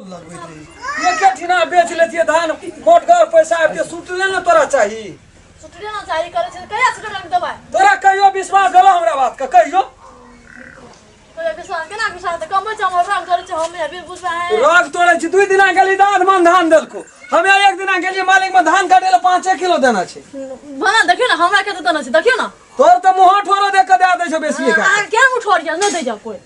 लगबैत रही एके ठिना बेच लेतियै धान मोटगर पैसा आबिते सुतले ने तोरा चाही। सुतले ना चाही करै छै कहिया सुतले ना देबै? तोरा कहियो विश्वास भेलो हमरा बात के? कहियो कहियो विश्वास केना विश्वास तऽ कमै छै हमर रंग करै छै हम अभी बुझबै है। रग तोड़ै छी 2 दिना गेली तऽ आध मन धान देलको। हमे एक दिना गेलियै मालिक में धान काटे ला 5 किलो देना छै। बना देखियौ ना हमरा कते देना छै देखियौ ना। तोर तऽ मुँह ठोरो देख के दए दै छौ बेसी का। अहाँ केना मुँह ठोर नहि दै जाउ कोइ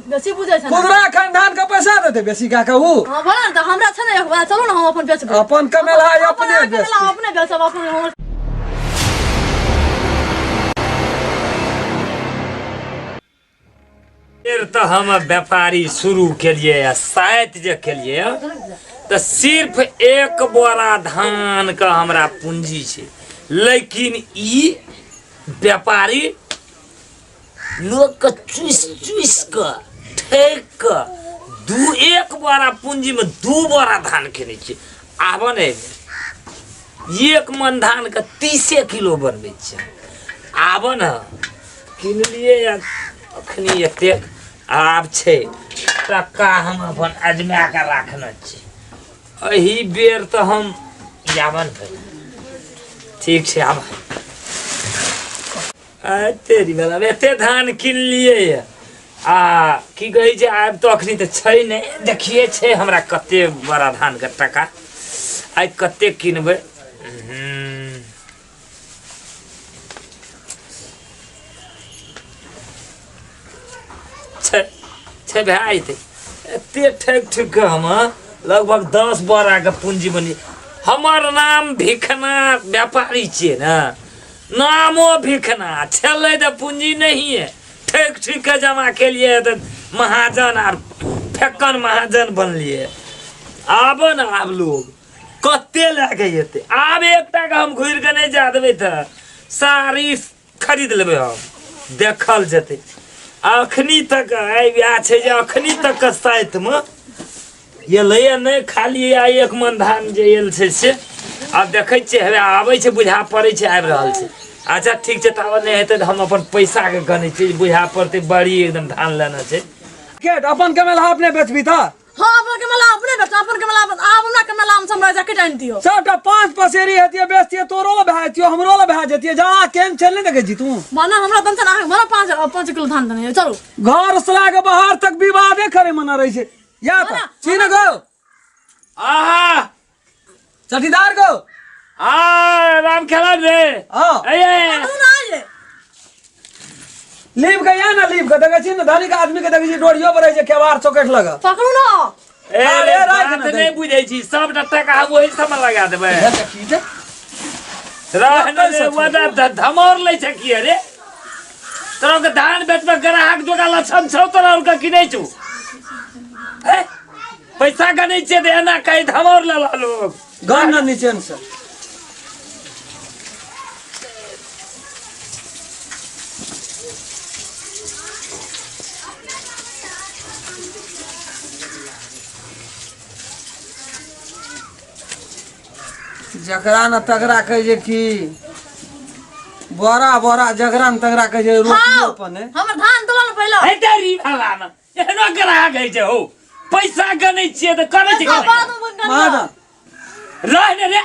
बेसी बुझै छै। खुदरा एखन धान के पैसा देतै बेसी का कहू। हां भला ने तऽ हमरा छै ने एक बार चलू ने हम अपन बेचबै। अपन कमेलहा अपन अपने अहाँ बेचतै। कमेलहा अपने बेचब अपन हमर। फेर तऽ हम व्यापारी शुरू केलियै आ साइत जे केलियै तऽ सिर्फ 1 बोरा धान के हमरा पूंजी छै, लेकिन ई व्यापारी लोग के चूस चूस के ठेक के 1 बोरा पूंजी में 2 बोरा धान किनै छियै। आब ने 1 मन धान के 30 किलो बनबै छियै। आब ने किनलियै अखनी एतेक आब छै टक्का हम अपन अजमा के राखने छी। एहि बेर तऽ हम यावन भेल ठीक छै। आब तेरी वाला एते धान किनलियै आ की कहै छै आब तऽ अखनी तऽ छै नहि, देखिए छै हमरा कते बड़ा धानके टका आइ कते किनबै। छै छै भए जेतै एते ठकि ठकि कऽ हम लगभग 10 बोराके पूंजी बनी। हमर नाम भिखना व्यापारी छियै ने, नामो भिखना छलै तऽ पूंजी नहिए, ठकि ठुकि कऽ जमा केलियै तऽ महाजन आर फेकन महाजन बनलियै। आब ने आब लोग कते लए कऽ एतै, आब एकटा के हम घुरि कऽ नहि जा देबै तऽ साड़ी खरीद लेबै हम, देखल जेतै। अखनी तक आइ वएह छै जे अखनी तक के साइतमे एलैए नहि, खाली आइ 1 मन धान जे एल छै से आब देखै छियै हेबे आबै छै, बुझा पड़ै छै आबि रहल छै। अच्छा ठीक छै, ताबत नहि हेतै तऽ हम अपन पैसाके गनै छियै, बुझा पड़तै बड़ी एकदम धान लेना छै। के अपन कमेलहा अपने बेचबी तऽ? हाँ, अपन कमेला अपने बेच, अपन कमेला अपन, आब हमरा कमेला हम हमरा जैकेट आनि दियौ। सबटा 5 पसेरी हेतियै बेचतियै, तोरो लए भए जैतियौ हमरो लए भए जैतियै। जा केहन छै नहि देखै छी तू? माने हमरा दम छै ने, अहाँके माने 5 किलो धान देने यऽ, चलू। घर से लए कऽ बाहर तक विवादे करे मना रहै छै। या तऽ छी ने गो। आहा चटीदार गो। आ राम खेलन रे। हाँ। ए, ए। तू ना आइए। लीप के या ना लीप के देखै छी ने, धनिक आदमी के देखै छी डोरियो पर रहै छै केवाड़ चौकट लग। पकड़ू ना। ए, अरे, रे, राख बात ने, नहि बुझै छी, सबटा टका हम ओहि सबमे लगा देबै। हे, देखी जे। रह ने रे, वदा धमौर लै छै किए रे? तोरा के धान बेचबे ग्राहक जोगा लक्षण छौ तोरा के कि नहि छौ? ए, पैसा गनै छियै तऽ एना कहि धमौर लेला लोग। गन ना नीचे से। जकरा न तकरा कहै छै कि बोरा बोरा जकरा न तकरा कहै छै रोटी खाओ। अपन है। हमर धान तोलो ने पहिले। हे तेरी भला न एहनो ग्राहक होइ छै हौ, पैसा गनै छियै तऽ करै छै पैसा ग्राहक। बाद में गनबै। महाजन। रह ने रे।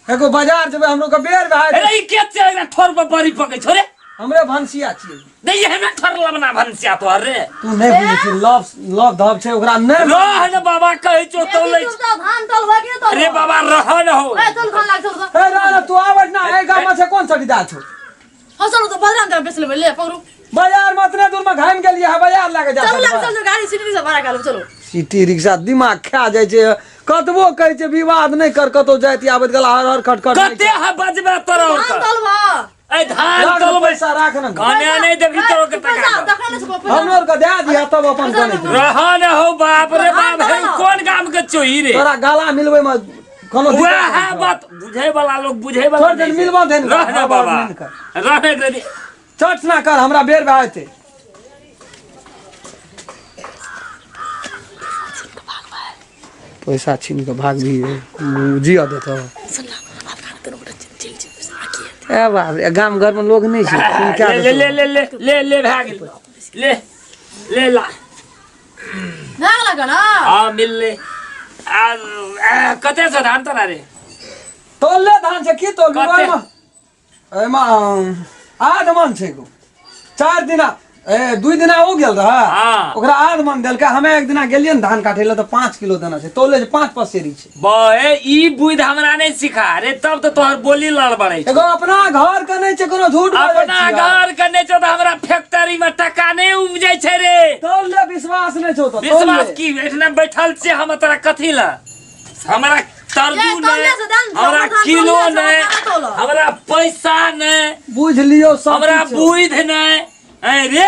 एगो बाजार जेबै हमरो के बेर भए अरे ई के छै एकरा ठोर पर बड़ी पकै छौ रे? हमरे भनसिया छियै। नहीं एहना ठोर लबना भनसिया तोहर रे। तू नहि बुझै छी, लव लव धव छै ओकरा नहि। रह ने बाबा कहै छौ तौलै। बेसी दूर धान तौलबै कि नहि तौलबै? अरे बाबा रह ने हो। ए, चल धान लाग, चल धान। ए, रह ने, तू आबै ना, एहि गाम में छै कोन चटीदार छौ? हाँ, चलू तऽ बाजार में बेच लेबै, ले पकड़ू। बाजार में इतने दूर में घाम गेलियै है, बाजार लए के जा चलू, सकबै। लए चलू, गाड़ी सिटी रिक्शा भाड़ा कऽ लेबै, चलू। सिटी रिक्शा दिमाग खा जाइ छै, कतबो कहै छै विवाद नहि कर, कतौ जाइत आबैत गेला हर हर खटखट नहि कते है बजबे तोरा और धान के? तौलबा। ए, धान राख ने तौलबै। पैसा राख ने। कने नहि देबही तोरा के पैसा, टका। तखन नहि छौ पैसा। हमरो आर के दए दिहऽ तब अपन पैसा गनै नहि। रह ने हो बाप रे धान बाप, हे तौलबा। कोन गाम के चोही रे? तोरा गाला मिलबै में कोनो दिक्कत वएह नहि छौ। बात बुझै वाला लोग बुझै वाला छोड़ दे, नहि छै। मिलबा दे ने। रह ने हँ, बाबा। नहि कर। रह ने दे। चट ना कर, हमरा बेर भए जेतै। पैसा छीन के भाग भी जिया देतौ। ए बाप रे, गाम घर में लोग नहीं छै, छीन के ले ले ले ले ले ले ले भए गेल। ले ले ला। भए गेल। अहाँके ने हाँ मिलले आ आ, कते छ धान तोरा रे तोलले धान छै की तोल कते? ओहिमे एहिमे आध मन छै एगो चारि दिना ए दुई दिना हो गेल रहा हाँ। ओकरा आध मन देलकै हमे एक दिना गेलियै ने धान काटे लए तऽ 5 किलो देना छै तोले छै 5 पसेरी छै बे ई बुद्धि हमरा नहीं सिखा रे तब तो तोहर बोली लड़बड़ै छै एगो अपना घर के नहि छै कोनो झूठ बाजै अपना छियै। घर के नहि छौ तऽ हमरा फैक्ट्री में टका नहीं उपजै छै रे तोल ले विश्वास नहि छौ तऽ तोल विश्वास ले। की एठना बैठल छियै हम तोरा कथी लए हमरा तरजू ये, तौले नहि से दान, हमरा धान किलो तौले से नहि धान तौलो। हमरा पैसा नहि बुझ लियौ सब हमरा किछु। बुद्धि नहि ऐ रे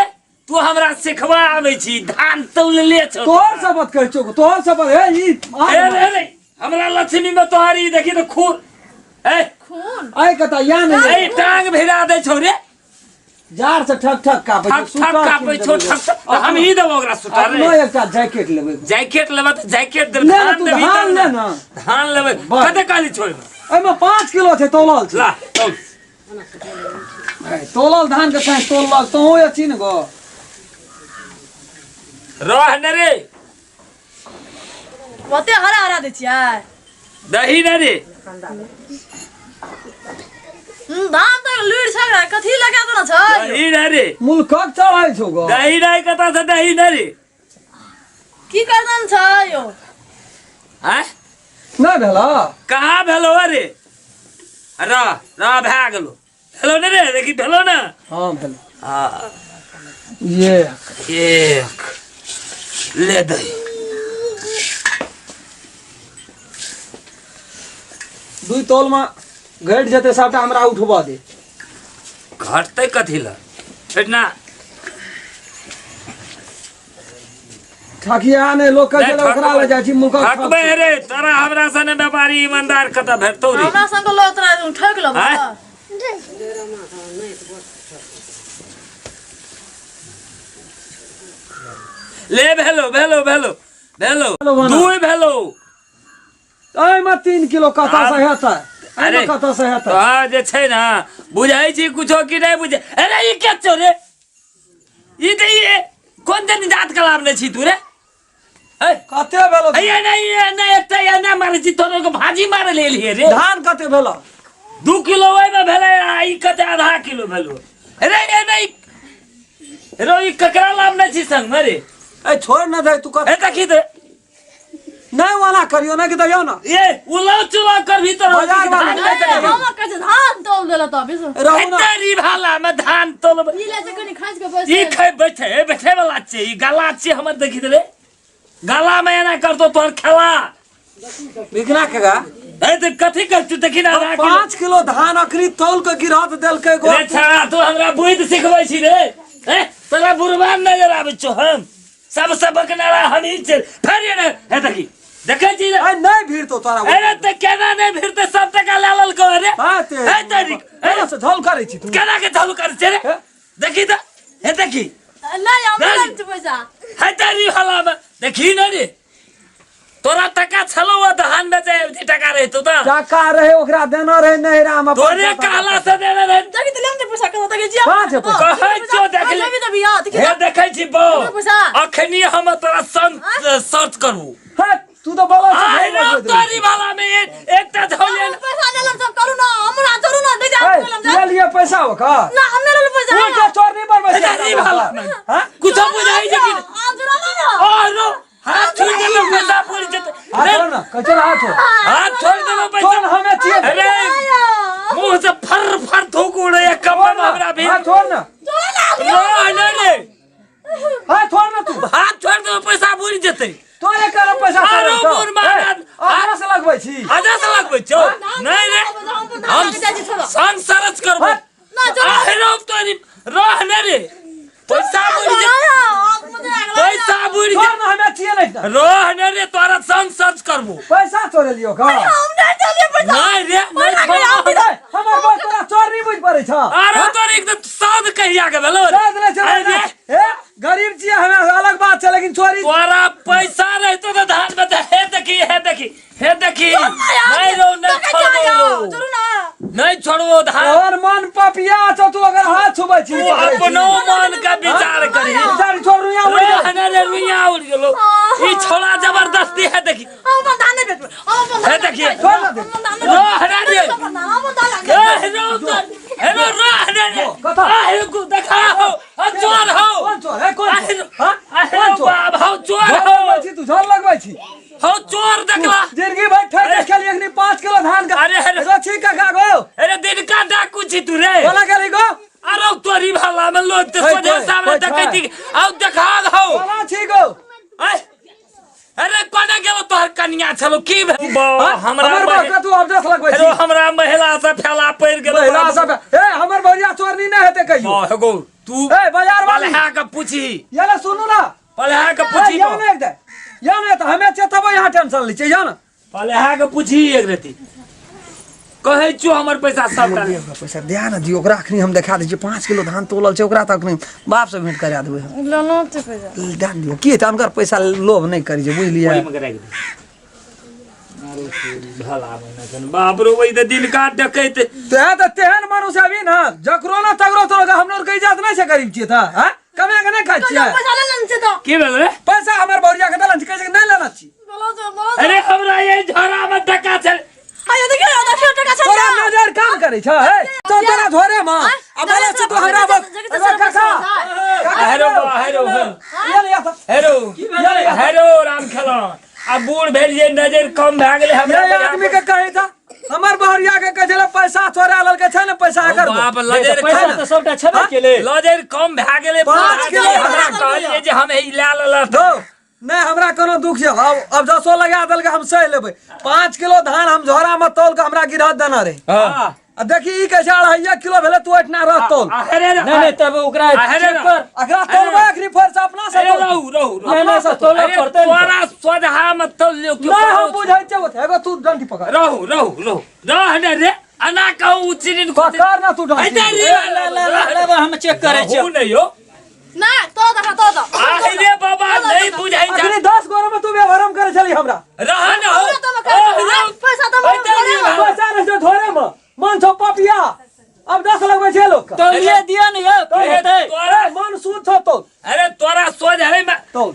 तू हमरा सिखबा आबै छी धान तौलले छौ तोहर शपथ कहै छौ तोहर शपथ हे ई ए रे रे हमरा लक्ष्मी में तोहर ई देखी तऽ खून ए खून आइ कता या नहि ए टांग भिरा दै छौ रे जार से ठक ठक कापै ठक ठक कापै छौ ठक ठक तऽ हम ही देबो ओकरा सुटर अपनो रे एकटा जैकेट लेबै जैकेट लेबै तऽ जैकेट देबै ले ने धान तू देबही धान तब ले ने ने धान लेबै बस। कते कहली छौ ओहिमे एहिमे 5 किलो छै तौलल छै ला तौल ए, तौलल धान के साँझ तौललक तोहूँ अछि ने गो रह ने रे ओते हरा हरा दै छियै दही ने रे धान तऽ लुरि छै ने कथी लगा देना छै दही ने रे मुल्कक चढ़ै छौ गो दही नहि कतऽ से दही ने रे की कर देन छै यौ आँय नहि भेल कहाँ भेलो रे रह रह भए गेलो भेलो ने रे देखी भेलो ने हाँ भेल हाँ ये एक ले दही दुई तौल में घटि जेतै सबटा हमरा उठबऽ दे घटतै कथी लए एतना ठकिया नहि लोक कहै छै ओकरा लग जाइ छी मुल्कक ठकबै रे तोरा हमरा सने व्यापारी ईमानदार कतऽ भेटतौ रे हमरा संग लोक तोरा ठकि लेबौ आँय? ले भेलो भेलो भेलो भेलो भेलो बना। दुई भेलो एहिमे 3 किलो कतऽ से हेतै अरे एहिमे कतऽ से हेतै तोहर जे छै ने बुझै छी कुछो कि नहि बुझै अरे ई के छौ रे ई तऽ ई कोन दिन जात कलाम नहि छी तू रे ए कते भेलो ए नहि ए नहि एकटा ए नहि मारै छी तोरो के भाजी मारै ले एलियै रे धान कते भेलो 2 किलो ओहिमे भेलै आ ई कते आधा किलो भेलो अरे ए नहि रो ई ककरा लाभ नहि छी संगमे रे ए छोड़ न दे तू कत ए देखी तऽ नहि ओना करियो नहि कि दइयो ना ए उलाउ चुलाउ कर भीतर बाजार वाला। हम कहै छै धान तौल देला तऽ बेस रहू ना एते भाला में धान तोलबै ई ले छै कनि खाँचि के बैस ई खै बैठे बैठे वाला छै ई गला छै हमर देखी देले गला में एना करतो तोहर खेला बिकना के गा ए तऽ कथी कर तू देखी ना आधा किलो 5 किलो धान अखनी तौल के गिरहत देलकै गो रे छड़ा तू हमरा बुद्धि सिखबै छी रे ए तोरा बुढ़बा नजर आबै छौ हम सब सबक नारा हम ही छै फेर ये ने हे देखी देखै छी रे ए नहि भीड़ तो तोरा अरे तऽ केना नहि भिड़तै सब टका लए लेलकौ रे हाँ ते हे तरी केना से झोल करै छी तू केना के चालू कर छै रे हे? देखी तऽ हे देखी नहि हम नहि। नहि पैसा हे तरी हला में देखी ने रे तोरा टका छलौ आ धान बेचे अबती टका रहितो तऽ टाका रहे ओकरा देना रहे नैहरा में तोरे कहला से देने रहे देखी तऽ लेम पैसा कतऽ देखै छियै कहाँ छै पैसा? कहै छौ देख ले। लेबी तऽ बियाह देखी हे देखै छी बौ पैसा। अखनी हम तोरा संग सर्च करू हे तू तो बोला से आइ झोल रे लगबैत रहै तोरी वाला में एकटा झोले हम पैसा देलम सब करू ना हमरा छोड़ू ना नहीं छी। जा हे, ले लिए पैसा ओकर ना हम नहीं लेलहुँ पैसा उल्टा चोर नहीं बनबै छै तोरी वाला में हाँ? कुछो बुझाइ छै कि आप जरा ना आरो हाथ छोड़ देबै पैसा पूरी जेतै हाथ छोड़ ना कहै छै ना हाथ छोड़ हाथ छोड़ देबै छोड़ पैसा ना, हमे छियै अरे मुंह से फर फर थूक उड़े कमर में हमरा भी हाथ छोड़ ना रो नहीं रे हाथ छोड़ ना तू हाथ छोड़ देबै पैसा बुरी जेतै तोरे कर पैसा आरो मोर महाराज। हमरा से लगबै छी आधा से लगबै छौ नहीं रे हम संग सरच करबै ना चलो आहिरो तोरी रह ने रे पैसा बुरी जेतै पैसा बुरी छोड़ ना हमे छियै नहीं ना रह ने रे तोरा संग सर्च करबो पैसा चोरे लियो का हम नहीं चलिए पैसा नहीं रे नहीं छोड़बो। ए, हमर बात तोरा चोर नहीं बुझ पड़ै छ आरो तोर एक तऽ साध कहिया के भेलो रे साध नहि छै अरे ए गरीब छियै हमे अलग बात छै लेकिन चोरी तोरा पैसा रहितो तऽ धान में तऽ हे देखी हे देखी हे देखी नहीं रो नहीं छोड़बो रो चलू ना नहीं छोड़बो धान तोहर मन पपिया छौ तू अगर हाथ छुबै छी तू अपनो मन का विचार करी विचार छोड़ रुइया उड़ रे हने रे रुइया उड़ गेलो। ई छोड़ा जबरदस्ती है देखी। हम अपन धान नहीं बेचबै, हम अपन धान हे नहीं देखिए। बेचबै, छोड़ ना दे। हम अपन धान नहीं रह रे रे। बेचबै, हम अपन धान नहीं बेचबै। ए रो तो हे रो रह रे रे। कथा? आ हे गु देखा हो आ चोर हो। कोन चोर है कोन आहे चोर हाँ आहे कोन चोर बाप हो चोर झोर हो। लगबै छी तू झोर लगबै छी। हो चोर देखला। जिंदगी भर ठक के खेली अखनी 5 किलो धान का। अरे, अरे। एगो छी काका गो। अरे दिन का डाकू छी तू रे। कोना गेली गो? अरे तोरी भाला में लोग तो ओए, सोझे कोई, सामने कोई देखै छी आउ देखा हो। कोना छी गो? ऐ, अरे कोना गेलो तोहर कनिया छलो की भेल? हाँ? हमरा हमर बाप तू अवधेश लगबै हेलो छी। हमरा महिला से फैला पड़ गेलो। महिला सब ए हमर भैया चोरनी नहीं हेतै कहियो। हाँ, हेगो तू ए बाजार वाली पलहा के पूछी। ये ले सुनू ना। पलहा के ए, पूछी। या ना एक दे या ना तऽ हमे चेतबै यहाँ टेंशन लै छियै या ना। पलहा के पूछी एक रति कहै छियो हमर पैसा सबटा। ओकरा पैसा दिया ना दियो ओकरा अखनी हम देखा दै छियै 5 किलो धान तोलल छै ओकरा तऽ अखनी बाप से भेंट करा देबै हम। लेना छै पैसा। दए दियौ की हेतै हुनकर पैसा लोभ नहि करी छै बुझलियै। ओहिमे के राखि दे। अरे तोरी भला बना छन। बाप रो वही तऽ दिन का डकैत। तें तऽ तेहन मनुष्य अभी ना जकरो ना तकरो तोरो हमरो के इज्जत नहि छै गरीब छियै तऽ हैं कमे के नहि खाइ छियै। पैसा ले लेने छै तऽ। की भेल रे? पैसा हमर बौरिया के देलन छै कहै छै कि नहि लेना छी। बोलो तो, बोलो तो। अरे हमरा ये झोरा में टका छै। आयो देखियो, देखियो टका छै। तोरा नजर काम करै छ हे तो तोरा झोरे में आ बोले छी तू हमरा बस। जगह काका हेरो बा, हेरो हेरो। ये ले या हेरो ये ले या। हेरो राम खेलौन आ बूढ़ भेल जे नजर कम भए गेलै हमरा। ये आदमी के कहै था हमर बहरिया के कहै छलै पैसा चोरा लेलकै छै ने पैसा एकर बाप लजर पैसा तऽ सबटा छेबे केलै। लजर कम भए गेलै। 5 किलो हमरा कहलियै जे हम ई लए लेलक। दो नहीं हमरा कोनो दुख छै अब जसो लगा देलकै हम सहि लेबै। 5 किलो धान हम झोरा में तौल के हमरा गिरहत देना रहे। हाँ। आ देखी ई कहै छै 2.5 किलो भेलै तू एतना रह तौल। अरे नहीं नहीं तब ओकरा अरे चेक कर। एकरा तौलबै अखनी फेर से अपना से अरे तौल। रहू रहू रहू। नहीं नहीं से तोला अरे पड़तै ने। तोरा सोझा में तौल लियो क्यों? नहीं हम बुझै छियै ओते। एगो तू डंटी पकड़। रहू रहू रहू रह ने रे अना कहू उचिन पकड़ ना तू डंटी। अरे ले ले ले ले ले, हम चेक करै छियै। रहू नहीं हो। ना तो देखा तो दो। आहे रे बाबा नहीं बुझाई जा। अखनी 10 गोरे में तू व्यवहारम करै छली हमरा। रह न हो। हमरा तो मकर पैसा तो अरे घरे में। पैसा रहै छै झोरे में मन छौ पपिया अब 10 लगबै छै लोक के। तो लिए दिया ने यौ की हेतै? तोरा ए, मन शुद्ध छौ तौल। अरे तोरा सोझ है में तौल।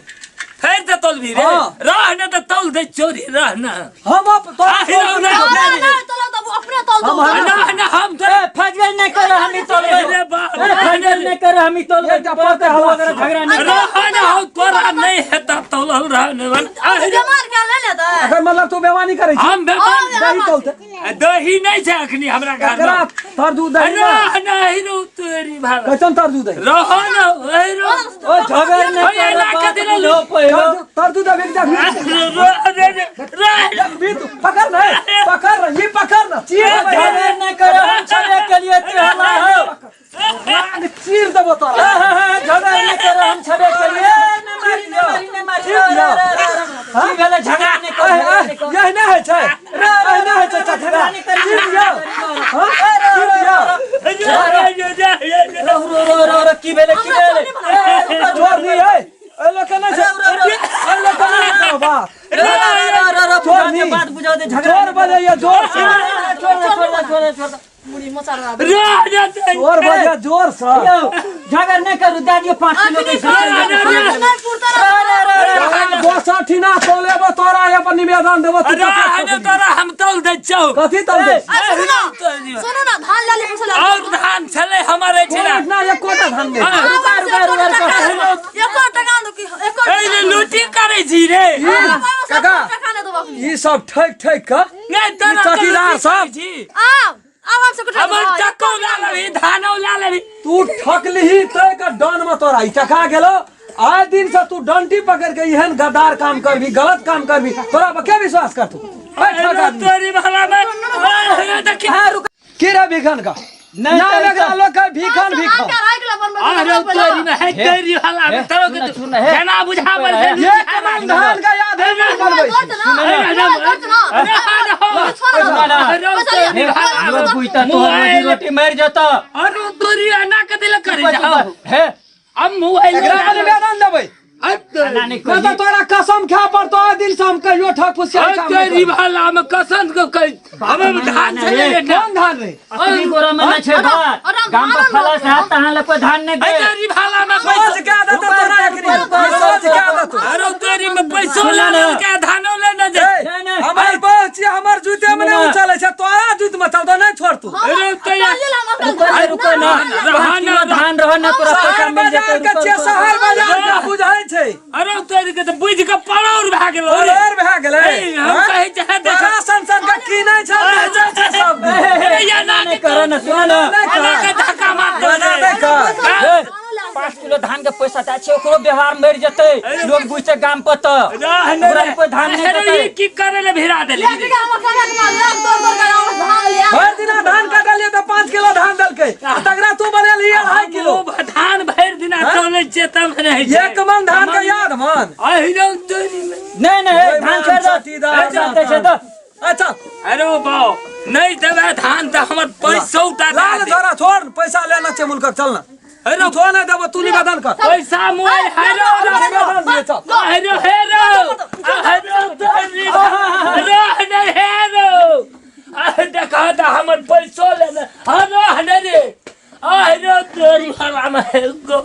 फेर से तौल भी रे। हाँ। रह न त तौल दे चोरी रह न। हम अब तौल आहे रहू ना। ना ना तो तो अपने तौल दो। हम- ना ना हम तो ए फजल नहीं कर हम ही तोलबै। अरे बाप ए फजल नहीं कर हम ही तोलबै। एकटा पड़तै हल्ला। झगड़ा नहीं रह न हो तोरा नहीं हेता तौलल रह न। आहे रे, बेमार के ले लेतै। अगर मतलब तू बेमानी करै छी हम बेमान दही तौलतै। दही नहीं छै अखनी हमरा घर एकरा में। तरजू दही अरे ना। नहीं रो तोरी भाला। कैसन तरजू दही? रह न ओए रो। ओ झगड़ नहीं ओए, कर एना बात के दिना बुझो पहिलो। तरजू दही एक जा रह रे रे, रह। भी तू पकड़ ना पकड़ ना ये पकड़ ना चीर ए, देबै। झगड़ नहीं कर हम छबे के लिए ते हल्ला हो। राग चीर देबो तोरा। ए, ए, ए, झगड़ नहीं कर हम छबे के लिए। ए, नहीं मारी नहीं मारी नहीं मारी। चीर दियौ। की भेलै झगड़ा नहीं कर एह, झगड़ा एह, नहीं कर। यही नहीं होइ छै यही नहीं होइ छै चचरा। चीर दियौ। हाँ? चीर दियौ। रो रो रो रो रो की भेलै की हमरा भेलै? चोरी बना। ए, चोर नहीं है एहि लोग के नहीं छै एहि लोग के नहीं छै बात। रो रो रो रो रो चोर बुझा दे नहीं। बात बुझा दे झगड़ा चोर बजैया जोर से। छोड़ दे छोड़ दे छोड़ दे छोड़ दे। मुड़ी मचा रहा। चोर बजैया जोर से। यौ झगड़ नहीं करू दे दियौ 5 किलो के। नहीं पुरता रहा। दोसर ठिना तौलेबो तोरा यहाँ पर निवेदन देबो तू रह न तोरा हम तौल दै छौ। कथी तौल दे? आ सुनू ना सुनू ना धान ले ले पैसा ले। और धान छलै हमर एहिठिना। ना एकोटा धान दे। हाँ। एको टका दो की एको एहि ले लूटी करै छी रे। काका टका नहीं देबो अखनी। ई सब ठकि ठकि कऽ नहीं तोरा ई चौकीदार लूटी सब। करै छी। आब आब हम सब हमर टको लए लेबही धानो लए लेबही। तू ठकलिही तै के डन में तोरा ई चखा गेलो। आइ दिन से तू डंटी पकड़ के एहन गद्दार काम करबी गलत काम करबी तोरा पर के विश्वास करतू? ए ठक आदमी। तोरी भला में ओए, देखी। हाँ, रुक। की रे भिखन का नहीं, नाम तो एकरा लोग के भिखन भिखन। अरे तोरी में है तोरी भला में तोरो के सुन, सुन, हे। जेना बुझावल से ये कमान धान का याद है नहीं बनबै छै। यो बुझता तोहर रोजी रोटी मरि जतऽ। अरे तोरी एना के दिल करै जाओ। हे अब मोबाइल एकरा के निवेदन देबै एना नहि नहीं कही। तो तोरा कसम खा पड़तो आइ दिन से हम कहियो ठक फुसिया काम नहीं तेरी करबी। भाला में कसम के कह हमें धान छले रे कोन धान रे असली गोरा में नहीं छे बात और हम गाम पर धान फला से हाथ तहाँ लग कोई धान नहीं दे तेरी भाला में सोच के आदत है तोरा एकरी सोच के आदत हो। अरे तेरी में पैसो ले ले के धानो ले न जे ए, नहीं, नहीं। हमर बहू छियै हमर जूते में नहीं उछलै छै तोरा जूत में चलतो नहीं छोड़ तू अरे तैया रुको ना, रुको ना रहा 5 किलो धान रह ना तोरा पैसा शहर मिल बाजार जेतै के रुको, छियै रुको। शहर बाजार के बुझै छै अरे तेरी के त बुझ के पड़ौर भए गेलो रे पड़ोर भए गेलै ए, हम हाँ? कहै छै, देख। तोरा सन सन के कीनै छै बेचै छै सब दिन। अरे या ना नहीं करो ना सुनो ना नहीं ना कर के धक्का मार दो मना नहीं कर ए, 5 किलो धान के पैसा दै छै ओकरो व्यवहार मरि जेतै लोग बुझते गाम पर तऽ ओकरा कोई धान नहीं अरे देतै ई की करे ले भिरा देली भरि दिना धान कटलियै तऽ 5 किलो धान देलकै आ तकरा तू बनेलही 2.5 किलो। ओ धान भरि दिना चलै छै तब नहि छै। एक मन धान के याद मन अहिरो तोरी में। नहीं नहीं ए, धान छोड़ दो चटीदार पैसा दै छै तऽ अच्छा। अरे बाउ नहीं देबै धान तऽ हमर पैसो टा लाल दे दे। झोरा छोड़, पैसा लेना छै मुल्कक, चल ना। अरे थो नहीं देबो, तू निवेदन कर। पैसा मोबाइल हेरो। निवेदन दिए, चल। हेरो हेरो हेरो तोरी अरे नहीं हेरो अरे देखा तऽ हमर पैसो लेने अरे हने रे अरे तोरी हराम गो।